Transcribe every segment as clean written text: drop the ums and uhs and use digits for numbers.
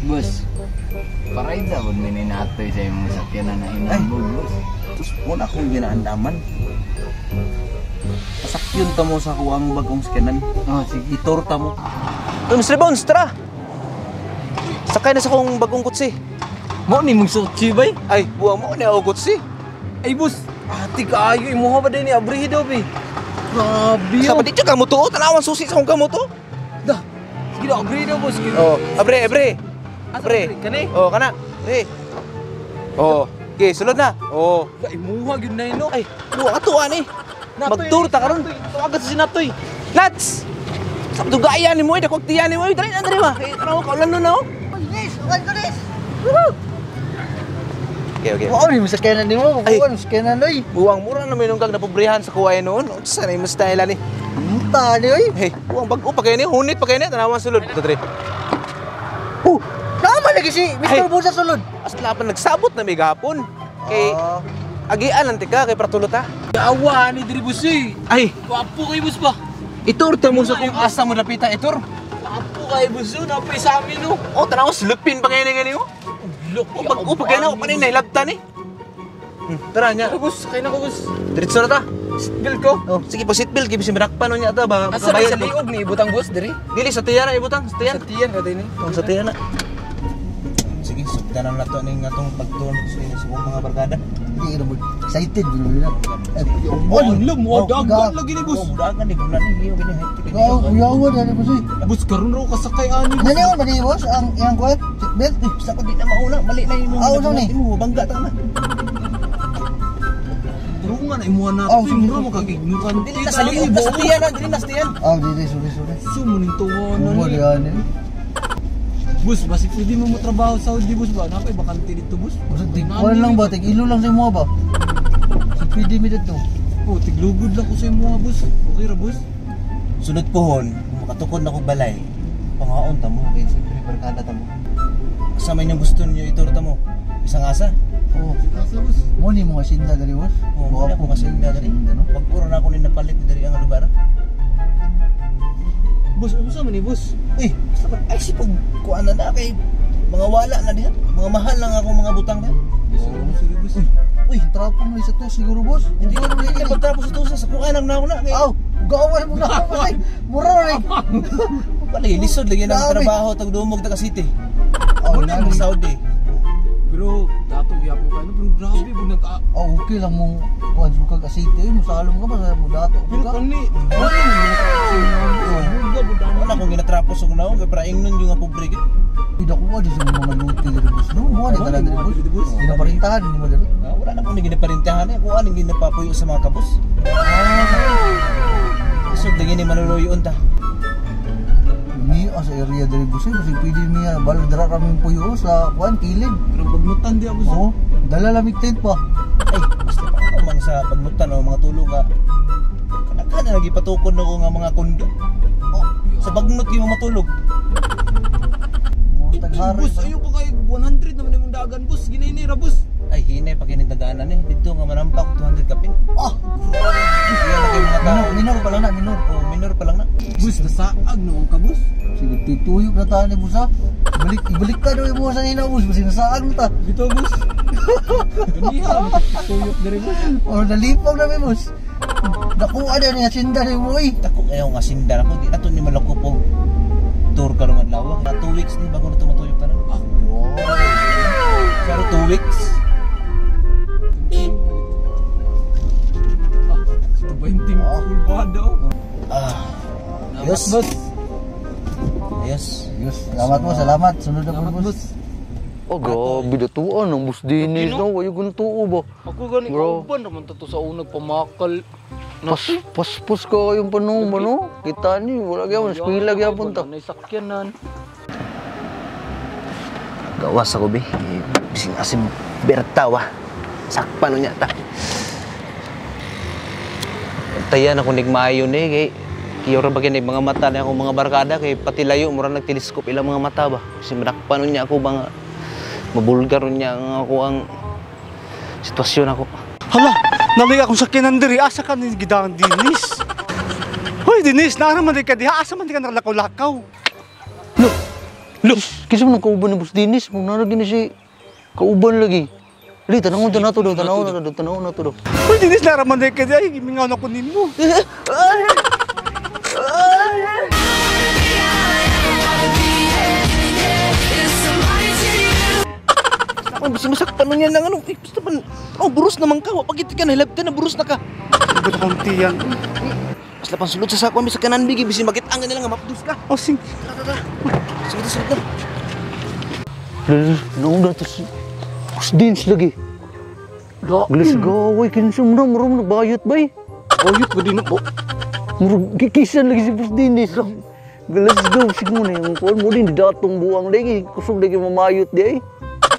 Boss, paray na wag may ninatoy sa imong sakyanan na hinabog, boss. Tapos mo na akong ginaandaman. Pasakyon ta mo sa kuwang bagong sakyanan. Oh, sige. Itor ta mo. Uy, Mr. Bones, tara! Sakay na sa kong bagong kutsi. Mo ni mong sutsi bay? Ay, buwang mo na ako kutsi. Ay boss, ati kaayo imuha ba din ni abrihi daw bi? Grabe Sa yun. pa dito ka mo to, tanawan susi sa kong kamoto. Dah. Sige daw, abrihi daw boss. Oh, abre, abre. Asa Abre. abre? Kani? Oh, kana. Abre. Oh, okay, sulod na. Oh. Da imuha gyud na no. Ay, buwang ato ani. Magtour ta karon. Tawagan sa sinatoy. Nuts! Sa dugayan ni mo, eh, dakog tiyan ni mo, eh. Dali na, dali ba? Eh, tanaw ka, ulan na, oh. Yes, okay ko this. Okay, okay. Wow, ni sakyanan nimo. Ay. Kuan sakyanan oy. Buwang mura na may nungkag napobrehan sa kuway noon. Unsa na yung style ani? Unta ni oy. Hey, buwang bag-o pa kayo ni, hunit pa kayo ni, tanawan sulod. Ito, dre. Oh, naman lagi si Ay. Mr. Busa sulod. Asla pa nagsabot na may gahapon. Kay Ah. agian lang tika kay pratulot ha. Awa ni diri boss eh. Ay, Wapo kay boss ba? itur ta mo sa kung asa mo dapita itur. Wapo kay boss oh, napay sa amin no. Oh, tanaw slupin pa kayo ni ganyo. Look, Oh, bag-o pa kayo na, panin na ilabtan ni. Tara niya. Boss, kay na ko boss. Diretso na ta. Seatbelt ko. Oh, sige po seatbelt kay bisin madakpan niya ta ba. Asa na sa liog ni ibutang boss diri? Dili sa tiyan na ibutang, sa tiyan. Sa tiyan ka din eh. Oh, sa tiyan na. Sige, sugdanan na to ning atong pagtuon sa inyo mga barkada. Hindi na mo excited gud na. Oh, alam mo, dagan lagi ni boss. Oh, dagan ni bulan ni hiyo gini high Gaw, uyawan na ni boss. Oy. Boss karon raw kasakay ani. Naniyon ba ni boss ang iyang kuan? Seatbelt? Eh, sa ko di na mauna, mali na imong. Ah, unsa ni? Imo bangga ta na. Turungan na imuha na. Oh, sige, Mura mo kag-ignorante. Dili na sa liog, sa tiyan na, dili na sa tiyan. Ah, di sorry sorry. Sumuning tuwa na Uwa ni. ni ani. Boss, basi pwede mo matrabaho sa Saudi, boss ba? Napay bakante dito, boss. Boss, tig kuan lang ba tig ilo lang sa imo ba? Si pwede mi dito. Oh, tiglugod lang ko sa imo, boss. Okay ra, boss? Sunod pohon, kung makatukod na kog balay, pangaon ta mo kay siyempre barkada ta mo. Sa may inyong gusto niyo itur ta mo. Isang asa. Oh, Asa, boss? mo ni mga sinda diri boss. Oh, mo na ako masinda diri. no? Pag-uro na ako ni napalit diri ang lugar. Boss, ano sa man ni, boss? Uy, basta ba ay si pag kuan na na kay mga wala na diha. Mga mahal lang ako mga butang diha. Sorry, sorry, boss. Uy, trapo mo ni sa to siguro boss. Hindi ko naman hindi pagtapos sa tusa sa kuan lang na ako na kay. Aw, gawan mo na ako boss. Ay, mura na eh. Palagi lisod lagi ng Grabe. trabaho tag dumog taga city. Oh, Wala nani. mo Saudi. Pero, dato gyapon ka no, pero grabe bug nag Oh, okay lang mong kuan sukag asite mo salom ka ba sa mo dato Pero ka. kani, wala ni mo sa imo. Buga bud ani. Wala kong ginatrapos og naong kay para ingnon yung nga pobre gyud. Tidak ko di sa mga luti diri boss. No, mo ni tanan diri boss. Diri, boss. Ginaparintahan ni mo diri. Ah, wala na akong ginaparintahan eh. Kung anong ginapapuyo sa mga kabos. Lisod lagi ni maluluyon ta. Mi sa area diri boss. Eh, kasi pwede miya balo dira kami puyo sa kuan kilid. Pero pagmutan di ako. Oo, dala lamig tent pa. Ay, basta pa ako mang sa pagmutan o mga tulog ka. Kanaghan na nagipatukod na ko nga mga kondo. Oh, sa bagnot gyud mo matulog. Mo taghari. Boss, ayo pa kay 100 naman imong dagan, boss. Ginay ra, boss. Ay, hinay pa kinitagaanan eh. Dito nga manampak 200 kapin. Ah, Iya na kay mga tao. minor, minor pa lang na, minor. Oh, minor pa lang na. Boss, nasaag naman ka, boss. Sige, tituyok na tayo ni boss ha. Balik, ibalik ka daw yung sa nina boss. Basta nasaag na ta. Dito, boss. Ganiha, tuyok diri, boss. O, nalipong na mi boss. Nakuha na niya, sinda ni mo eh. Dako kayo nga sindar ako. Di na to ni malakupog tour karong adlaw. Mga 2 weeks ni bago na tumatuyok tanan. Ah, Pero 2 weeks. Ah, sa 20 pulbada, oh. Ah, ayos. Boss. Ayos. Ayos, salamat mo, salamat. Sunod na po Salamat, boss. boss. Oh, grabe datuan ang bus dinis no, wayo guntuo ba. Ako gani Bro. kauban raman ta to sa unag pamakal. Pas paspos ka yung panong ba no? Kita ni wala gyapon eskwela gyapon ta. Nay sakyanan. Gawas ako be. Bising asim berta wa. Sakpan niya ta. Tayan ako nigmayo ni kay kiyora ba kini mga mata na akong mga barkada kay pati layo mura nagteleskop ilang mga mata ba. Kasi madakpan niya ako ba nga mabulgar niya ang ako ang sitwasyon ako. Hala, nalay akong sakyanan diri. Asa ka ni gidang Dinis? Hoy, Dinis, naara man di ka diha. Asa man di ka nakalakaw-lakaw? No. Lus! Kinsa man ang kauban ni Boss Dennis? Murag naa lagi ni si kauban lagi. Dali, tanawon ta nato daw, tanawon na daw, tanawon na to daw. Boss Dennis, naraman na ka ay, gimingaw na ko nimo. Ako, basta masakpan nun yan ng ano. Eh, basta pan, oh, buros naman ka. Wapagit ka, nahilabtan na buros na ka. Ba't akong tiyan? Basta pang sulod sa sakwan, bisa kanan bigi, bisin bakit ang nila nga mapdus ka. Oh, sing. Tara, tara. Sulod, sulod na. Dali, tanawon na to si Boss Dennis lagi. Glas gaway, kinsa man na, murag nagbayot bay. Bayot ba din po? Murag kikisan lagi si Boss Dennis. Let's go, siguro na yung kuwan mo din, datong buwang lagi, kusog lagi mamayot di ay.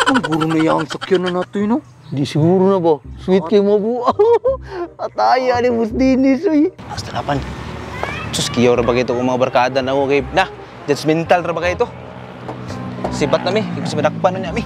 Ang guro na yang sakyan na nato no? Di siguro na ba? Sweet kay mabuang. Ataya ni Boss Dennis, oy. Basta lapan. Sus, kiyaw ra ba kayo kung mga barkada na okay. Na, judgmental ra ba kayo to? Sibat na mi, ibig madakpan na niya mi.